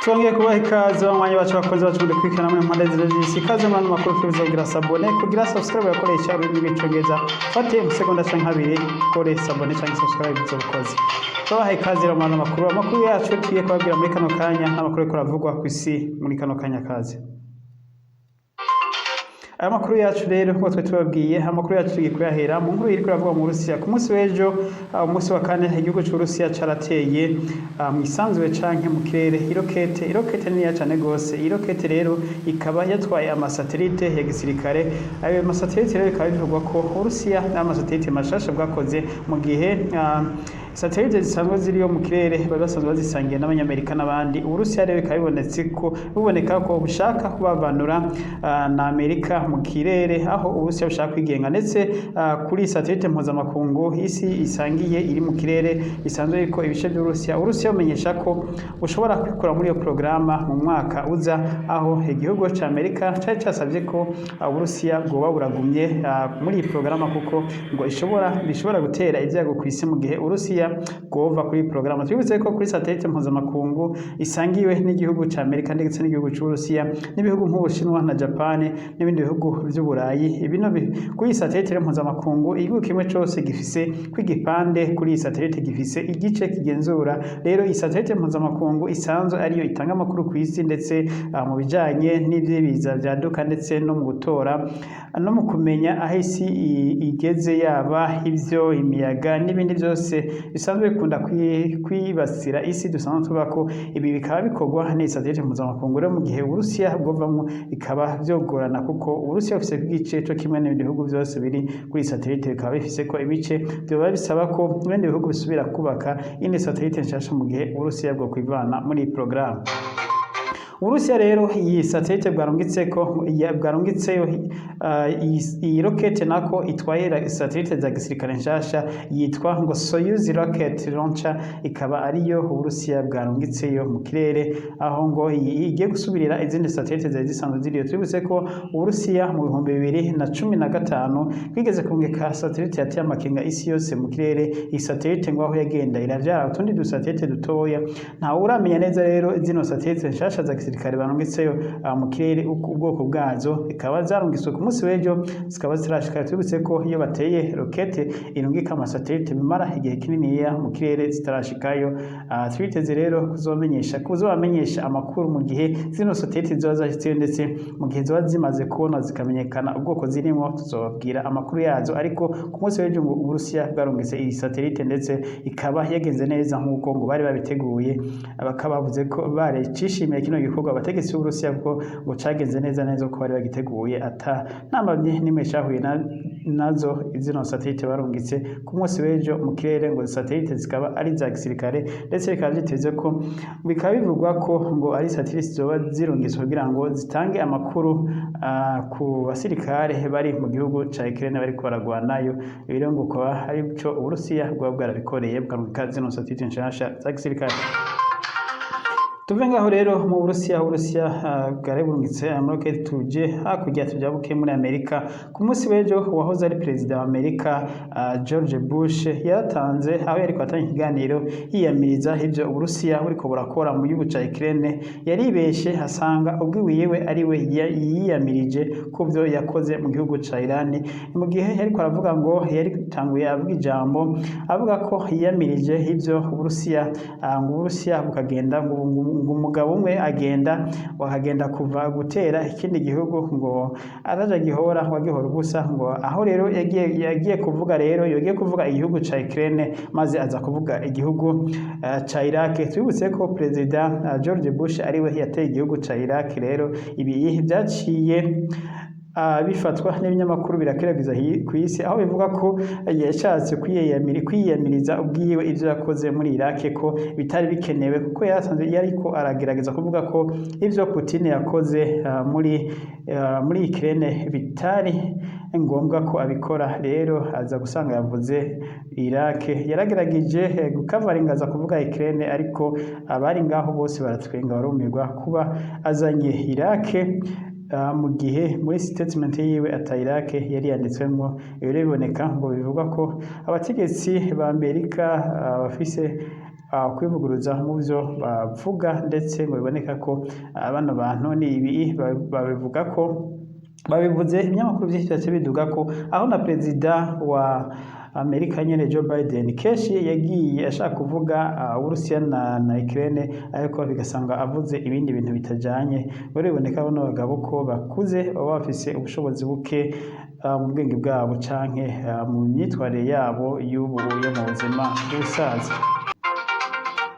Twongeye kubaha ikaze, abanywanyi bacu, bakunzi bacu mudukurikirana muri mpande zine z'isi. Ikaze muri ano makuru. Twifuza kugira s'abonner, kugira subscribe, yakoresha ururimi rw'Icongereza. Fate umusegonda canke abiri, kore s'abonner canke subscribe, uzobukoze. Tubaha ikaze rero muri ano makuru. Amakuru yacu tugiye kubabwira muri kano kanya n'amakuru ariko aravugwa kw'isi muri kano kanya. Kaze. Aya makuru yacu rero, nk'uko twari tubabwiye, amakuru yacu tugiye kuyahera mu nkuru iriko iravugwa mu Burusiya. Ku munsi w'ejo, umunsi wa kane, igihugu c'Uburusiya carateye mw'isanzure canke mu kirere irokete, irokete niniya cane gose. Irokete rero ikaba yatwaye amasatelite ya gisirikare. Ayo masatelite rero bikaba bivugwa ko Uburusiya ari amasatelite mashasha bwakoze, mu gihe satellite zisanzwe ziriyo mu kirere bari basanzwe bazisangiye n'Abanyamerika n'abandi. Uburusiya rero bikaba bibonetse ko buboneka ko bushaka kubavanura na Amerika mu kirere, aho Uburusiya bushaka kwigenga, ndetse kuri satellite mpuzamakungu isi isangiye iri mu kirere isanzwe iriko ibice by'Uburusiya. Uburusiya bumenyesha ko bushobora kwikura muri iyo porogaramu mu mwaka uza, aho igihugu ca Amerika cari casavye ko Uburusiya bwoba buragumye muri iyi porogaramu, kuko ngo bishobora gutera ibyago ku isi mu gihe Uburusiya bwova kuri iyi porogaramu. Twibutse ko kuri satellite mpuzamakungu isangiwe n'igihugu ca Amerika ndetse n'igihugu c'Uburusiya n'ibihugu nk'Ubushinwa na Japan n'ibindi bihugu vy'Uburayi, bino kuri iyi satellite rero mpuzamakungu, igihugu kimwe cose gifise kw'igipande kuri iyi satellite, gifise igice kigenzura. Rero iyi satellite mpuzamakungu isanzwe ariyo itanga amakuru ku isi, ndetse mu bijanye n'ivy'ibiza vyaduka, ndetse no mu gutora no mu kumenya aho isi igeze, yaba ivyo imiyaga n'ibindi byose bisanzwe bikunda kwibasira isi dusanzwe tubako. Ibi bikaba bikorwa n'iyi satellite mpuzamakungu. Rero mu gihe Uburusiya bwovamwo, bikaba vyogorana, kuko Uburusiya bufise igice co kimwe n'ibindi bihugu byose biri kuri iyi satellite, bikaba bifise ko ibice vyoba bisaba ko ibindi bihugu bisubira kubaka iyindi satellite nshasha mu gihe Uburusiya bwokwivana muri iyi porogaramu. Uburusiya rero, iyi satellite bwarungitseyo iyi rokete nako itwaye satellite za gisirikare nshasha, yitwa ngo Soyuz Rocket Launcher, ikaba ariyo Uburusiya bwarungitseyo mu kirere, aho ngo iyi igiye gusubirira izindi satellite zari zisanzwe ziriyo. Twibutse ko Uburusiya mu 2015 bwigeze kurungika satellite yateye amakenga isi yose mu kirere. Iyi satellite ngo aho yagenda iravyara utundi dusatellite dutoya. Ntawe uramenya neza rero zino satellite nshasha za gisirikare barungitseyo mu kirere ubwoko bwazo. Ikaba zarungitswe ku munsi w'ejo, zikaba zitarashika. Twibutse ko iyo bateye rokete irungika amasatelite bimara igihe kininiya mu kirere zitarashikayo. Twiteze rero kuzobamenyesha amakuru mu gihe zino satellite ziba zashitseyo, ndetse mu gihe ziba zimaze kubona zikamenyekana ubwoko zirimo, tuzobabwira amakuru yazo. Ariko ku munsi w'ejo ngo Uburusiya bwarungitse iyi satellite, ndetse ikaba yagenze neza nk'uko ngo bari babiteguye. Bakaba bavuze ko baricishimiye kino gikorwa abategetsi b'Uburusiya, kuko ngo cagenze neza neza uko bari bagiteguye, ata ntambamye nimwe cahuye nazo zino satellite barungitse ku munsi w'ejo mu kirere. Ngo satellite zikaba ari iza gisirikare, ndetse bikaba vyiteze ko, bikaba bivugwa ko ngo ari satellite zoba zirungitswe kugira ngo zitange amakuru ku basirikare bari mu gihugu ca Ukraine bariko baragwanayo. Ibi rero ngo ukaba ari co Uburusiya bwaba bwarabikoreye, bwarungika zino satellite nshasha za gisirikare. Tuve ngaho rero mu Burusiya. Uburusiya bwari burungitse amaroketi, tuje hakurya, tujabuke muri Amerika. Ku munsi w'ejo, uwahoze ari perezida wa Amerika George Bush yaratanze, aho yariko atanga ikiganiro yiyamiriza ivyo Uburusiya buriko burakora mu gihugu ca Ukraine. Yaribeshe, asanga ubwiwiwe ari we yiyamirije ku vyo yakoze mu gihugu ca Iran. Mu gihe yariko aravuga, ngo yari tanguye avuga ijambo avuga ko yiyamirije ivyo Uburusiya, ngo Uburusiya bukagenda, ngo umugabo umwe agenda wakagenda kuva gutera ikindi gihugu, ngo ataja gihora wagihora ubusa. Ngo aho rero yagiye kuvuga rero, yagiye kuvuga igihugu ca Ukraine, maze aza kuvuga igihugu ca Iraq. Twibutse ko perezida George Bush ariwe yateye igihugu ca Iraq. Rero ibi vyaciye bifatwa n'ibinyamakuru birakwirakwiza kw'isi, aho bivuga ko yashatse kwiyamiriza ubwiwe ivyo yakoze muri Iraq, ko bitari bikenewe, kuko yarasanzwe yariko aragerageza kuvuga ko ivyo Putin yakoze muri Ukraine bitari ngombwa ko abikora. Rero aza gusanga yavuze Iraq. Yaragerageje gukavaringa, aza kuvuga Ukraine, ariko abari ngaho bose baratwenga, barumirwa kuba azanye Iraq mu gihe muri statement yiwe ata Iraq yari yanditswemwo. Ibi rero biboneka ngo bivugwa ko abategetsi ba Amerika bafise kwivuguruza mu byo bavuga, ndetse ngo biboneka ko bano bantu ni ibi babivuga ko babivuze. Ibinyamakuru byinshi byaciye biduga ko aho na perezida wa Amerika nyene Joe Biden kenshi yagiye ashaka kuvuga Uburusiya na Ukraine, ariko bigasanga avuze ibindi bintu bitajanye. Rero biboneka bano bagabo ko bakuze, baba bafise ubushobozi buke mu bwenge bwabo canke mu myitwarire yabo y'ubu yo mu buzima bw'ubusaza.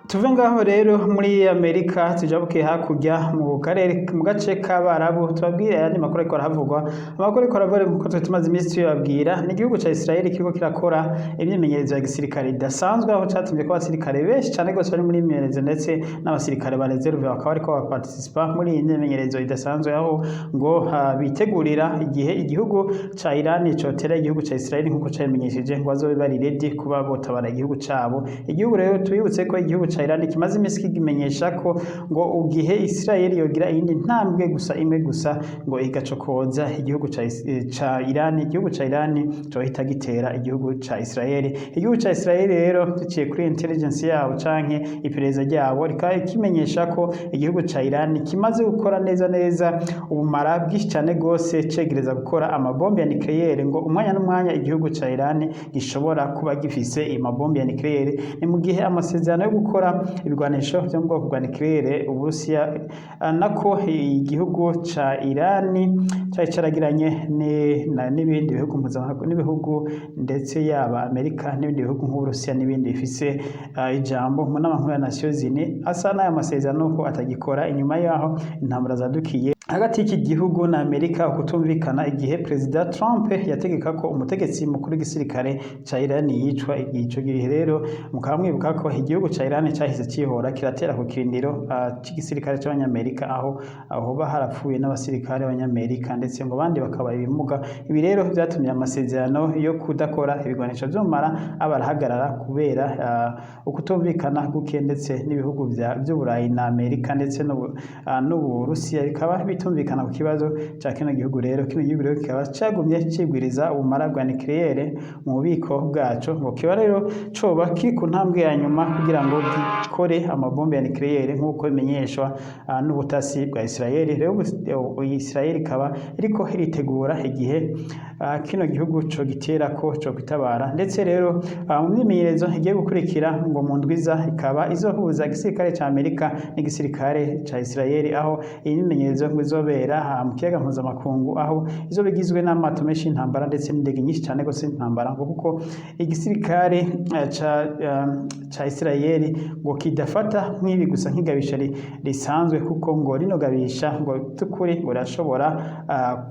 Tuve ngaho rero muri Amerika, tujabuke hakurya mu karere, mu gace k'Abarabu, tubabwire ayandi makuru ariko arahavugwa. Amakuru ariko aravugwa nkuko twari tumaze iminsi tuyababwira, ni igihugu ca Israel kiriko kirakora imyimenyerezo ya gisirikare idasanzwe, aho catumye ko abasirikare benshi cane gose bari muri imyimenyerezo, ndetse n'abasirikare ba réserve bakaba bariko baparticipa muri iyi myimenyerezo idasanzwe, aho ngo bitegurira igihe igihugu ca Iran cotera igihugu ca Israel, nkuko cabimenyesheje ngo bazobe bari ready kuba botabara igihugu cabo. Igihugu rero, tubibutse ko igihugu ca Iran kimaze iminsi kigimenyesha ko ngo ugihe Israel yogira iyindi ntambwe gusa, imwe gusa, ngo igacokoza igihugu ca Iran, igihugu ca Iran cohita gitera igihugu ca Israel. Igihugu ca Israel rero, biciye kuri intelligence yabo canke iperereza ryabo, rikaba kimenyesha ko igihugu ca Iran kimaze gukora neza neza ubumara bwinshi cane gose, cegereza gukora amabombe ya nucléaire, ngo umwanya n'umwanya igihugu ca Iran gishobora kuba gifise amabombe ya nucléaire. Ni mu gihe amasezerano yo gukora ibigwanisho vyo mu bwoko bwa nucléaire Uburusiya, nako igihugu ca Iran cari caragiranye n'ibindi bihugu mpuzamahanga, n'ibihugu ndetse yaba Amerika n'ibindi bihugu nk'Uburusiya n'ibindi bifise ijambo mu nama nkuru ya Nations Unies, asa n'aya masezerano ko atagikora inyuma yaho intambara zadukiye hagati y'iki gihugu na Amerika, ukutumvikana igihe Perezida Trump yategeka ko umutegetsi mukuru w'igisirikare ca Iran yicwa. Ico gihe rero mukaba mwibuka ko igihugu ca Iran cahise cihora kiratera ku kirindiro c'igisirikare c'Abanyamerika, aho hoba harapfuye n'abasirikare b'Abanyamerika, ndetse ngo abandi bakaba ibimuga. Ibi rero vyatumye amasezerano yo kudakora ibigwanisho vy'umumara aba arahagarara kubera ukutumvikana guke, ndetse n'ibihugu vy'Uburayi na Amerika ndetse n'Uburusiya bikaba bitumvikana ku kibazo ca kino gihugu. Rero kino gihugu rero kikaba cagumye cigwiriza ubumara bwa nucléaire mu bubiko bwaco, ngo kiba rero coba kiri ku ntambwe ya nyuma kugira ngo gikore amabombe ya nucléaire, nk'uko bimenyeshwa n'ubutasi bwa Israel. Rero Israel ikaba iriko iritegura igihe kino gihugu co gitera ko co kwitabara. Ndetse rero mu myimenyerezo igiye gukurikira ngo mu ndwiza, ikaba izohuza igisirikare ca Amerika n'igisirikare ca Israel, aho iyi myimenyerezo ngo izobera mu kiyaga mpuzamakungu, aho izoba igizwe n'amato menshi y'intambara ndetse n'indege nyinshi cane gose y'intambara, ngo kuko igisirikare ca Israel ngo kidafata nk'ibi gusa nk'igabisha risanzwe, kuko ngo rino gabisha ngo by'ukuri ngo rirashobora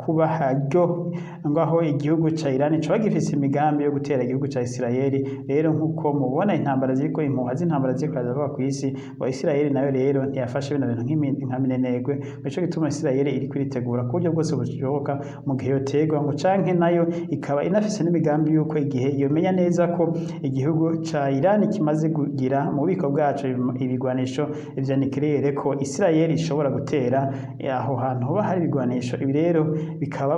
kuba ryo ngo aho igihugu ca Iran coba gifise imigambi yo gutera igihugu ca Israel. Rero nkuko mubona intambara ziriko, impuha z'intambara ziriko ziravuga ku isi, ngo Israel nayo rero ntiyafashe bino bintu nka minenegwe. Nico gituma Israel iriko iritegura ku buryo bwose bushoboka mu gihe yoterwa, ngo canke nayo ikaba inafise n'imigambi yuko igihe yomenya neza ko igihugu ca Iran kimaze kugira mu bubiko bwaco ibigwanisho vya nucléaire, ko Israel ishobora gutera aho hantu hoba hari ibigwanisho. Ibi rero bikaba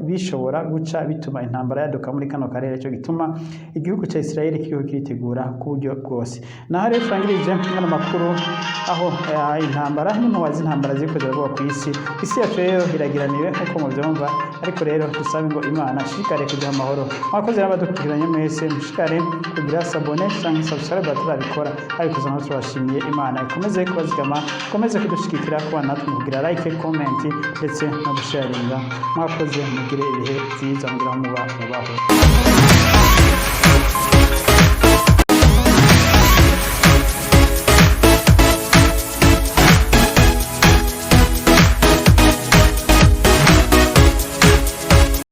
bishobora guca bituma intambara yaduka muri kano karere. Cyo gituma igihugu ca Israel kiriko kiritegura ku buryo bwose. Naho rero turangirije ano makuru aho intambara n'impuha z'intambara ziriko ziravugwa ku isi. Isi yacu rero iragiraniwe nk'uko muvyumva, ariko rero dusabe ngo Imana ishishikare kuduha amahoro. Mwakoze n'abadukurikiranye mwese, mushishikare kugira s'abonner canke subscribe batarabikora, ariko naho turabashimiye. Imana ikomeze kubazigama, ikomeze kudushigikira, kuba natwe mukugira like, comment ndetse no gusharinga. Mwakoze, mugire ibihe vyiza, mugira aho muba mubaho.